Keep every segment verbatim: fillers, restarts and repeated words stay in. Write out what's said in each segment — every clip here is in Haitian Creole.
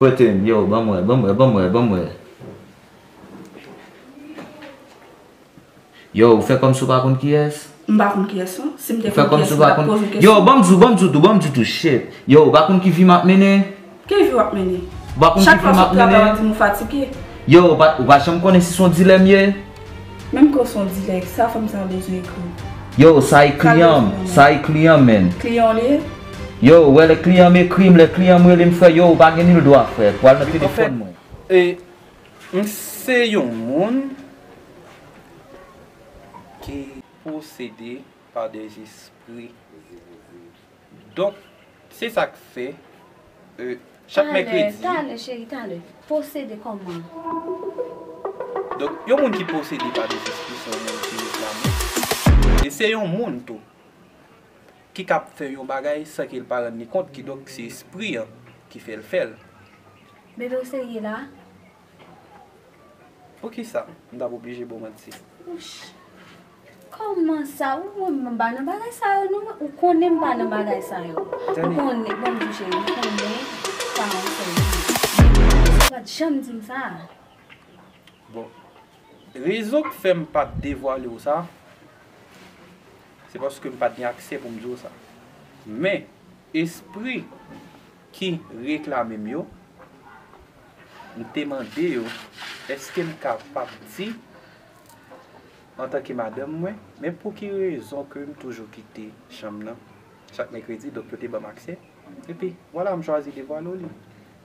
Prete m, yo, ban m wè, ban m wè, ban m wè, ban m wè. Yo, ou fè kòmsi ou pa konn kiyès? M pa konn kiyès, non. Si m te Ou fè konn kòmsi kiyès, ou m pa t ap konn. Poze w kesyon. Yo, ban m di w, ban m di w tou, ban m di w tou, shit. Yo, ou pa konn ki vi m ap mennen? Ki vi w ap mennen? Ou pa konn ki Chak fwa film m ap sot travay, w mennen? Ap di m ou fatige. Yo, ou pa, ou pa janm konnen si se yon dilèm ye? Menm ke w se yon dilèm, sa fanm sa bezwen ekri w? Yo, sa e kliyan m, sa e kliyan m, menn. Kliyan w li ye? Yo, wè lè kliyan m ekri m, lè kliyan m rele m, frè, yo, ou pa gen nil dwa, frè, pral nan telefòn mwen. E, m se yon moun ki posede pa des esprits. Donk, se sa k fè, euh, chak Talè, mèkredi. Talè, cheri, talè. Posede kòman? Donk, yon moun ki posede pa des esprits, se yon moun ki reklame. E se yon moun tou ki ka fè yon bagay san ke l pa rann li kont, kidonk se espri an ki fè l fè l. Bebe, ou serye la? Poukisa m t ap oblije ba w manti? Ouch. Kòman sa? Ou, ou, m pa nan bagay sa yo, non, ou konnen m pa nan bagay sa yo. Ou Dani. Konnen, bon, m di cheri, ou konnen sa yon sèl jou. Ou pa t janm di m sa. Bon, rezon k fè m pa t devwale w sa, se paske m pa t gen aksè pou m di w sa. Men, espri ki reklame m yo, m te mande yo, èske m kapab di, antanke madanm mwen, men pou ki rezon ke m toujou kite chanm nan chak mèkredi, donk yo te ban m aksè. Epi, vwala, m chwazi devwale w li.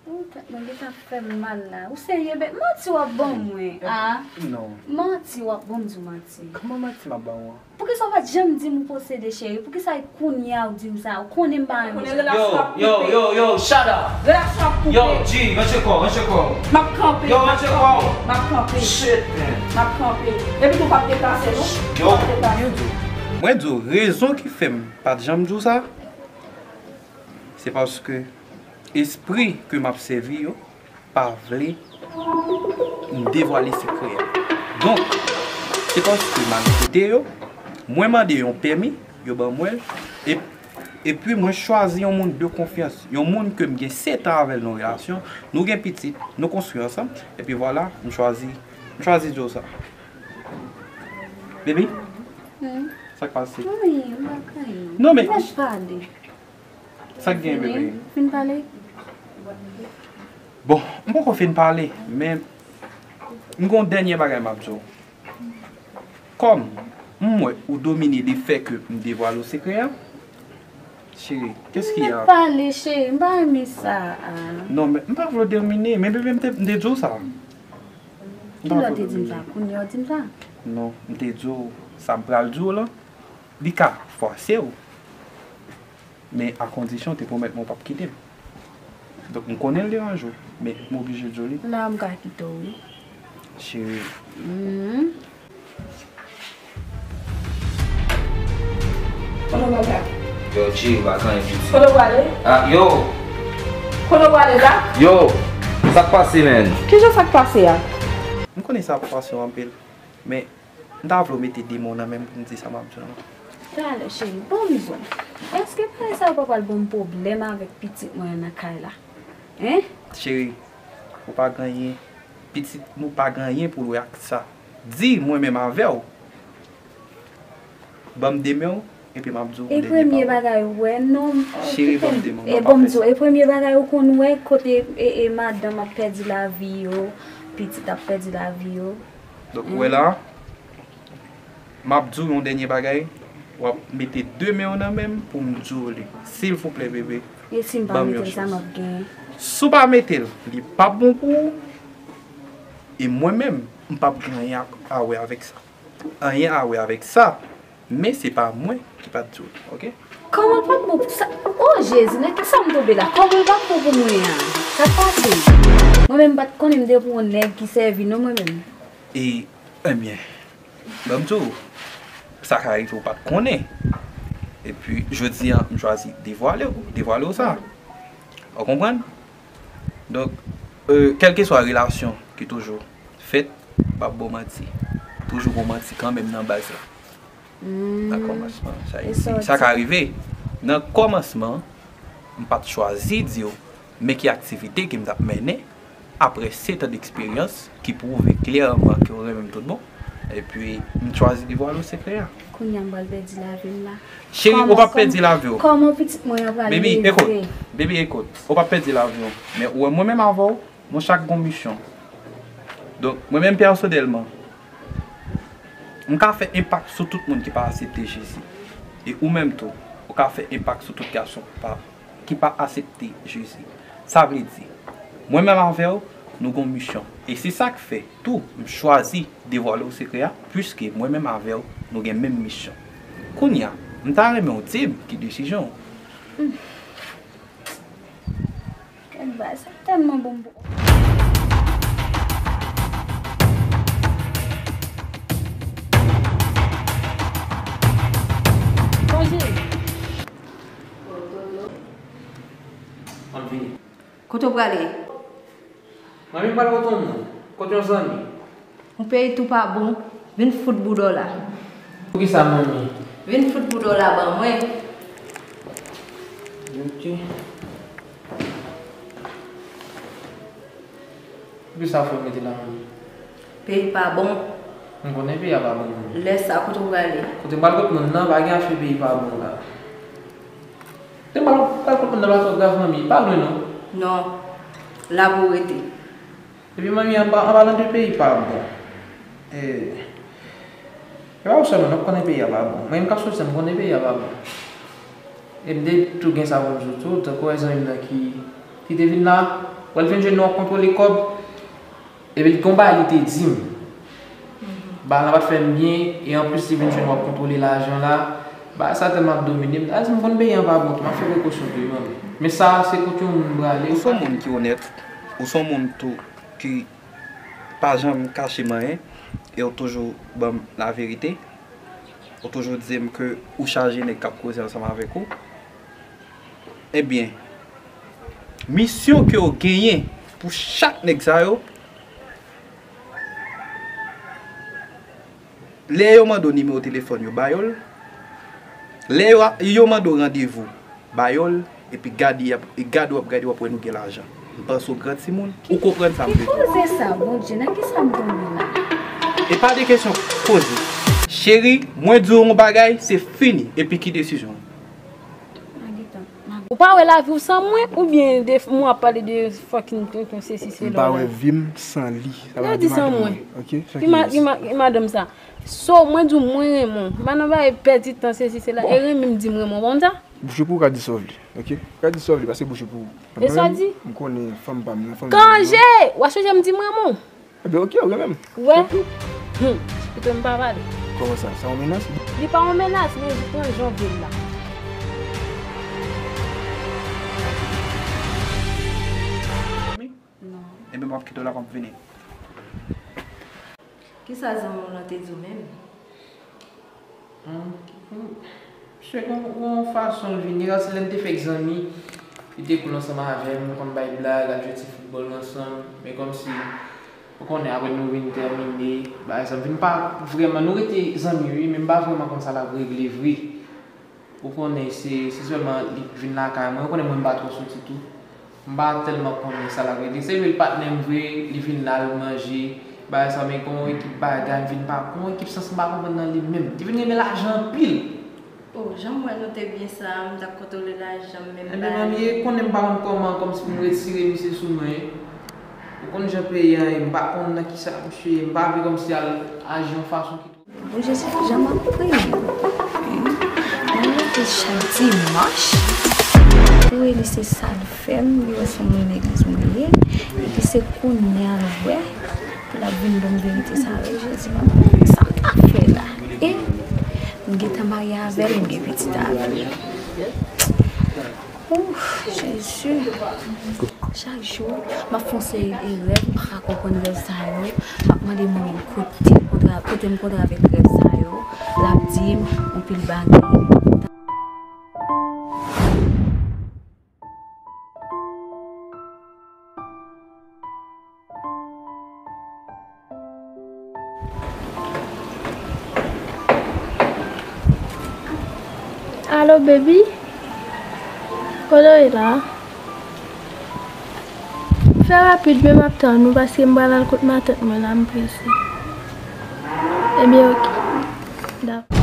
Ou tèt mwen gentan fè m mal la. Ou serye, bèt? Manti w ap ban mwen, a? Non. Manti w ap ban m, di w manti. Kòman manti m ap ban w an? Poukisa w pa t janm di m ou posede, cheri? Poukisa e kounye a ou di m sa? Ou konnen m pa renmen sa. Yo, yo, yo, yo, shut up! Relasyon ap koupe. Yo, G, ranche kò w, ranche kò w. M ap kanpe. Yo, ranche kò w. M ap kanpe. Shit, man. M ap kanpe. Epi tou, w p ap deplase, non. Yo. W p ap deplase. Mwen di w, rezon ki fè m pa t janm di w sa, se paske espri ke m ap sèvi yo pa vle m devwale sekrè a. Donk, se paske m al kote yo, mwen mande yon pèmi, yo ban mwen l, e, epi mwen chwazi yon moun de konfyans, yon moun ke m gen sèt an avè l nan relasyon, nou gen pitit, nou konstwi ansanm, epi vwala, m chwazi, m chwazi di w sa. Baby? Hmm? Sa k pase? Anyen, m pa gen anyen. Non, men Lèt pale. Sa k gen, bebe? Fin pale? Bon, m poko fin pale, men m gon dènye bagay m ap di w. Kòm m wè ou domine lefè ke m devwale w sekrè a, cheri, qu'est-ce qu'il y a? Lèt pale, cheri, m pa renmen sa a. Non, men m pa vle w domine, men bebe, m te, m te di w sa. M pa vle w domine. Kilè w te di m sa? Kounye a w di m sa? Non, m te di w sa m pral di w lan. Li ka fwase w. Men a kondisyon w te pwomèt mwen w p ap kite m. Donk, m konnen l deranje w, men m oblije di w li. La, m ka kite w, wi. Cheri. Mhm. Kote w pral la? Yo, G, ou pa gen anyen pou di. Kote w prale? Ah, yo! Kote w prale la? Yo! Sa k pase, man? Kijan sa k pase a? M konnen sa ap fwase w anpil, men M ta vle w mete de men w nan men m pou m di sa m ap di w lan. Talè, cheri, ban m di w. Èske bagay sa yo pa pral ban m pwoblèm avèk pitit mwen an nan kay la? Hein? Cheri, ou pa gen anyen. Pitit nou pa gen anyen pou l wè ak sa. Di mwen menm avè w. Ban m de men w, epi m ap di w de men pa w. E premye bagay ou wè, non, cheri, ban m de men w, e ban m di w, e premye bagay ou konn wè, kote e, e madanm ap pèdi lavi yo, pitit ap pèdi lavi yo. Donk, ou wè la, m ap di w yon dènye bagay, w ap mete de men w nan men m pou m di w li. Silvouplè, bebe, ban m yon chans. E si m pa mete l, sa m ap genyen? Si w pa mete l, li p ap bon pou ou. E mwen menm, m p ap gen anyen a, a wè avèk sa. Anyen a wè avèk sa, men se pa mwen ki pa t di w li, oke? Kòman l p ap bon pou sa? O Jezi, nan kisa m tonbe la? Kòman l p ap bon pou mwen an? Sa k pase? Mwen menm m pa t konnen m te pou yon nèg ki sèvi non mwen menm. E, ebyen, ban m di w, sa ka rive w pa t konnen. Epi, jodi a, m chwazi devwale w, devwale w sa. Ou konprann? Donk, euh, kèlkeswa relasyon ki toujou fèt, m p ap ba w manti. Toujou gon manti kanmenm nan baz la. Nan kòmansman, sa, sa ka rive. Nan kòmansman, m pa t chwazi di w Men ki aktivite ke m t ap mennen apre sèt an deksperyans ki pwouve klèman ke w renmen m tout bon. Epi, m chwazi devwale w sekrè a. Kounye a m pral pèdi lavi m la. Cheri, ou p ap pèdi lavi w. Kòman pitit mwen an pral leve? Baby, ekout. Baby, ekout. Ou p ap pèdi lavi w. Men ou wè mwen menm avè w, nou chak gon misyon. Donk, mwen menm pèsonèlman, m ka fè enpak sou tout moun ki pa aksepte Jezi. E ou menm tou, ou ka fè enpak sou tout gason ki pa, ki pa aksepte Jezi. Sa vle di, mwen menm avè w, nou gon misyon. E se sa k fè tou, m chwazi devwale w sekrè a, piske mwen menm avè w, nou gen menm misyon. Kounye a, m ta renmen w di m ki desizyon w. Kèk bagay, sa tèlman bon pou. Sonje. M ap vini. Kote w prale? Manmi, m pral kote yon moun. Kote yon zanmi. Yon peyi tou pa bon, vin fout bouda w la. Poukisa, manmi? Vin fout bouda w la ban mwen. Ok. Poukisa w fè m rete la, manmi? Peyi pa bon. M konnen peyi a pa bon, manmi. Lè sa, kote w prale? Kote m pral kot moun nan, pa gen afè peyi pa bon la. Te m pral, pral kot moun nan pa twò grav, manmi, pa lwen non. Non, la pou w rete. Epi manmi, an pa-, an palan de peyi pa bon, e, e pa ou sèlman non k konnen peyi a pa bon. Mwen menm k ap soti, m konnen peyi a pa bon. E m te tou gen sa pou m di w tou, tankou wè zanmi m nan ki, ki te vin la, wè l vin jwenn nou ap kontwole kòb, epi l gon bagay li te di m. Bagay la pa t fè m byen, e anplis li vin jwenn w ap kontwole lajan la. Bagay sa tèlman ap domine m, sa di m konn peyi an pa bon tou, m ap fè prekosyon tou wi manmi. Men sa se kote yon moun prale. Ou se yon moun ki onèt, ou se yon moun tou ki pa janm kache m anyen, e w toujou ban m laverite. Ou toujou di m ke ou chaje nèg k ap koze ansanm avèk ou. Ebyen, misyon ke w genyen pou chak nèg sa yo, lè yo mande w nimewo telefòn yo, ba yo l. Lè yo, yo mande w randevou, ba yo l. Epi gade, y ap, e gade w ap gade, w ap wè nou gen lajan. M panse w gran timoun, ou konprann sa m vle di w. Ki koze sa, Bondye? Nan kisa m tonbe la? E pa de kesyon koze. Cheri, mwen di w yon bagay, se fini. Epi ki desizyon w? Ou pa wè lavi w san mwen? Oubyen de, mwen ap pale de fucking tonton sesi sela la? M pa wè vi m san li. Sa pa di san mwen. Ok? Sa ki madanm sa. So, mwen di w mwen renmen w. M pa nan bagay pèdi tan sesi sela. E renmen m di m renmen w. Ou konn sa? Bouch ou pou ou ka di sa w vle. Ok? Ou ka di sa w vle, paske bouch ou pou ou. E sa w di? M konnen fanm pa m nan, fanm. Kanje! W a chanje m di m renmen w. Ebyen, ok, ou renmen m. Wè. Hum. Kite m pa pale. Kòman sa? Sa yon menas? Li pa yon menas, men li pran jan vle l la. Non. Ebyen, m ap kite w la, m ap vini. Kisa zanmi w lan te di w menm? Hum, hum. Misye gon, gon fason l vini, se lè n te fèk zanmi, li te cool ansanm avè m, nou konn bay blag, al jwe ti foutbòl ansanm, men kòmsi, ou konnen, apre nou vin tèmine, bagay sa, m vin pa vrèman, nou rete zanmi wi, men m pa vrèman konn sa l ap regle vre. Ou konnen, se, se sèlman li vin lakay mwen, ou konnen mwen m pa twò soti tou. M pa tèlman konnen sa l ap regle. Se vre l patnè m vre, li vin la, l manje, bagay sa, men gon ekip bagay, m vin pa, gon ekip sans m pa konprann nan li menm. Li vin renmen lajan anpil. Oh, jan m wè nou te byen sa, m t ap kontwole lajan m menm. Ebyen, manmi, e konnen m pa konn kòman, kòmsi pou m retire misye sou mwen. Ou konn jan peyi a ye, m pa konn nan kisa misye ye, m pa vle kòmsi al aji yon fason ki Bon Jezi, jan m ap priye yo. Mwen leve chak dimanch. Pou Eli se sa l fè m, li wè se yon moun legliz mwen ye. Epi se kounye a l wè pou l ap vin ban m verite sa yo. Jezi, m ap sa m ta fè la. E m gentan marye avè l, m gen pitit avè l. Ouf, Jezi. Chak jou, m ap fè yon seri de rèv, m pa ka konprann rèv sa yo. M ap mande moun kote, kote, kote m kontre avèk rèv sa yo. L ap di m anpil bagay. Alo, baby? Kote w ye la? Fè rapid, men m ap tann ou, paske m pral al kot matant mwen la, m prese. Ebyen, oke. Dakò.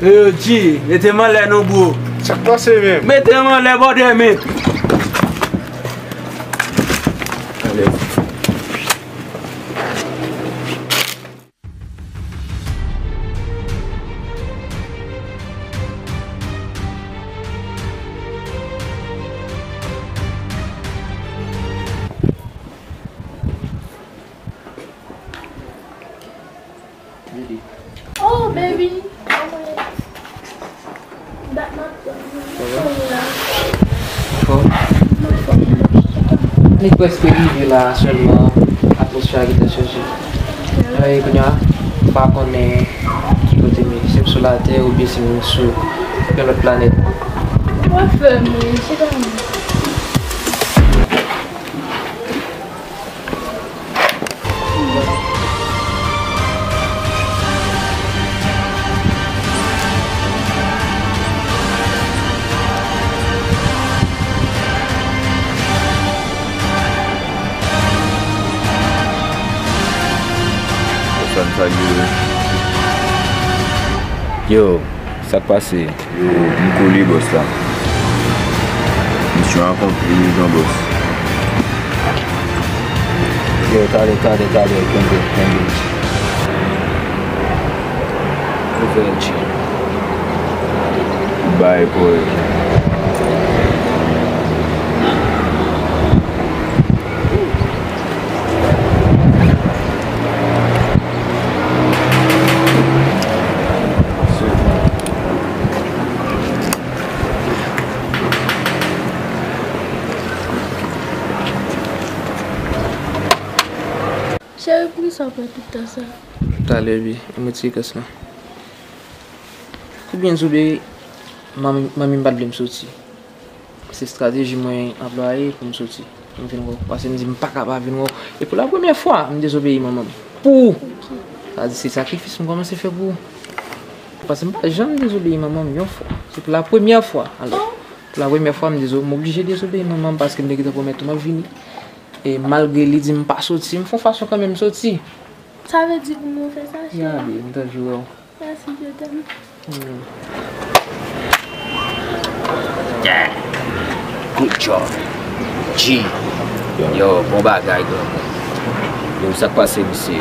Yo, G, mete m anlè non, bro. Sa k pase, menm? Mete m anlè, brother, men. Oh, baby. Fò. Li prèske rive la sèlman, atmosfè a gentan chanje. E kounye a, m pa konnen ki kote m ye, si m sou latè oubyen si m sou yon lòt planèt. Ou ap fè m ri, se pa mwen. Sa n salye. Yo, sa k pase? Yo, m koule, bòs la. Misyon akonpli, gran bòs. Yo, talè, talè, talè, kenbe, kenbe. Ouvè djè. Bay, boy. Cheri, poukisa w pran tout tan sa? Talè, bi, m retire kès la. Ebyen, Zobeyi, manmi, manmi m pa t vle m soti. Se estrateji mwen anplwaye pou m soti. M vin wè w. Paske m di m pa ka pa vin wè w. E pou la premyè fwa, m dezobeyi manman m. Pou ou! Sa di se sakrifis m kòmanse fè pou ou. Paske m pa janm dezobeyi manman m yon fwa. Se pou la premyè fwa. Alò, pou la premyè fwa, m dezo-, m oblije dezobeyi manman m paske m te gentan pwomèt ou m ap vini. E malgre li di m pa soti, m fè yon fason kanmenm soti. Sa vle di pou mwen fè sa, cheri? Ya, baby, m t anvi wè w. Mèsi, je t'aime. Mm. Yeah. Good job. G. Yo, bon bagay, granmoun. Yo, sa k pase, mesye?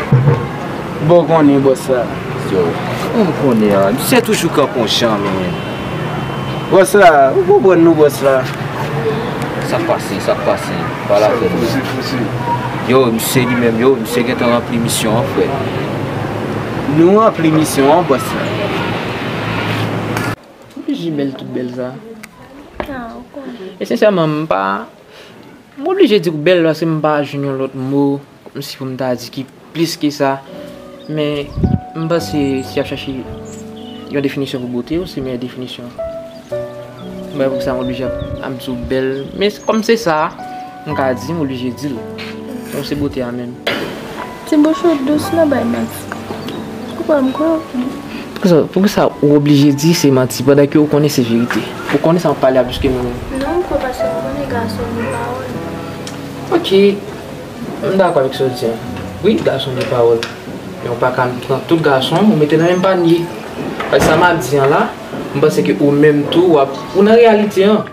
Bon, konnen, bòs la. Yo, kòman w konnen an? Misye toujou kanpe yon jan, men. Bòs la, ou konprann nou, bòs la. Sa k pase, sa k pase? Pale avè nou. Yo, misye li menm, yo, misye gentan ranpli misyon an, frè. Nou ranpli misyon an, bòs la. Ou oblije bèl tout bèl sa. E sensèman, m pa, m oblije di w bèl paske m pa jwenn yon lòt mo kòmsi pou m ta di ki plis ke sa. Men, m panse si y ap chache yon definisyon pou bote, ou se meyè definisyon. Mwen, pou sa, m oblije ap, ap di w bèl. Men, kòm se sa, m ka di, m oblije di l. Donk, se bote a menm. Ti bouch ou dous nan bay manti. Ou pa m kwè. Poukisa, poukisa ou oblije di se manti pandan ke ou konnen se verite? Ou konnen sa m ap pale a plis ke moun yo? Non, m kwè paske m konnen gason gen pawòl. Ok. M dakò avèk sa w di an. Wi, gason gen pawòl. Men ou pa ka pran tout gason, ou mete nan menm panye. Paske sa m ap di an la, m panse ke ou menm tou, w ap, ou nan reyalite an.